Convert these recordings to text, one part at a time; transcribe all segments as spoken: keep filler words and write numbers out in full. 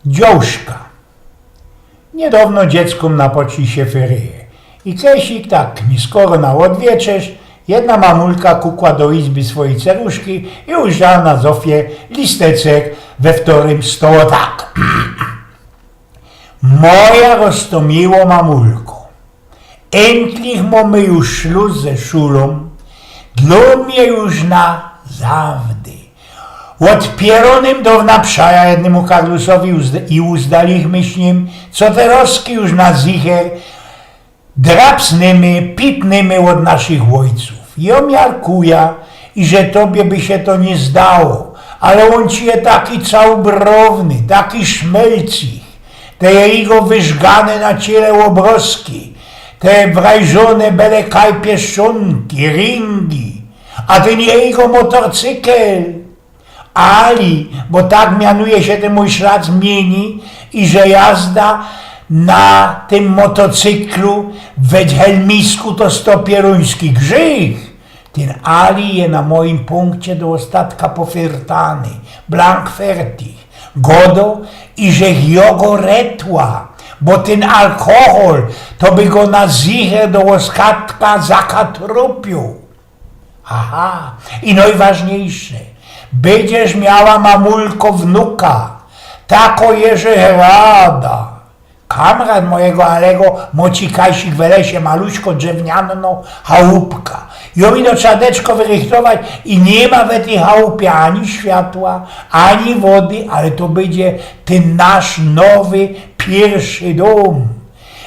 Dziążka. Niydŏwno dzieckōm napoczli sie feryje. I kejsik tak nieskoro na ôdwieczerz, jedna mamulka kukła do izby swojij ceruszki i ujrzała na zofie listeczek, we wtorym stoło tak: Moja roztōmiło mamulko, êntlich mōmy już szlus ze szulōm, dlō mie już na zawdy. Ôd pierōnym downa przaja jednymu Karlusowi uzd- i uzdalichmy sie nim, co te rostki już na zicher drapsnymy, pitnymy ôd naszych ôjcōw. Jŏ miarkuja, iże tobie by sie to niy zdało, ale ôn ci je taki całobrowny, taki szmelcich. Te jego wyżgane na ciele ôbrozki, te wrajżōne bele kaj pieszczōnki, ringi, a tyn jego motorcykel. Ali, bo tak mianuje sie tyn mōj szrac, mieni, iże jazda na tym motocyklu we helmisku to sto pierōński grzych. Tyn Ali je na mojim pōnkcie do ôstatka pofyrtany, blank fertig. Gŏdŏ, iże jŏ go retła, bo tyn alkohol to by go na zicher do ôstatka zakatrupiōł. Aha, i nojważniejsze. Bydziesz miała, mamulko, wnuka. Tako je żech rada. Kamrat mojigo Aligo mŏ ci kajsik we lesie, maluśko drzewnianŏ chałupka. Jŏ ino trzeba deczko wyrychtować i niy ma we tyj chałupie ani światła, ani wody, ale to bydzie tyn nasz nowy, piyrszy dōm.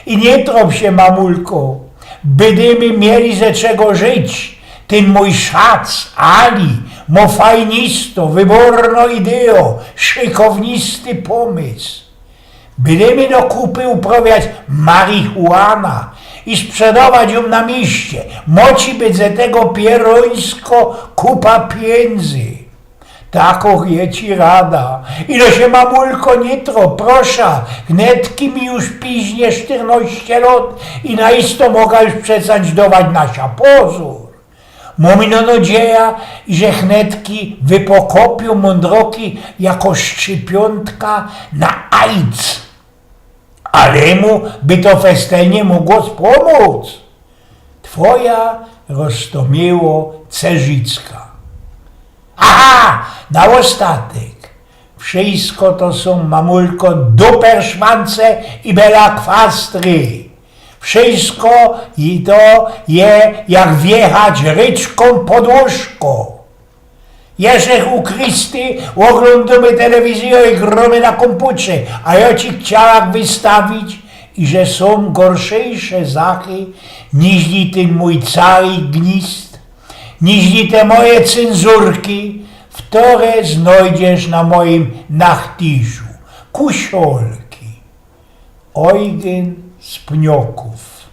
I niy trop sie, mamulko, bydymy mieli ze czego żyć. Tyn mōj szac, Ali, mŏ fajnisto, wyborno idejo, szykownisty pōmysł. Bydymy do kupy uprŏwiać marihuana i sprzedować jōm na mieście. Mŏ ci być ze tego pierōńsko kupa piyndzy. Tako je ci rada. Ino sie, mamulko, niy trop, prosza, hnetki mi już piźnie sztyrnŏście lŏt i na isto moga już przestańć dŏwać na sia pozōr. Mōm ino nadzieja, iże hnetki wypokopiōm mōndroki jako szczepiyōnka na aids. Ale mu by to festelnie mogło spōmōc. Twoja roztōmiło cerzicka. Aha, na ôstatek. Wszysko to sōm, mamulko, duperszwance i belakwastry. Wszysko i to je jak wjechać ryczkōm pod łōżko. Jeżech u Krysty ôglōndōmy telewizyjõ i grōmy na kōmputrze, a jŏ ci chciała wystawić, iże sōm gorszejsze zachy niźli tyn mōj całi gnist, niźli te moje cyndzelki, wtore znojdziesz na mojim nachtiżu. Kuszolki. Ojgyn z Pniokōw.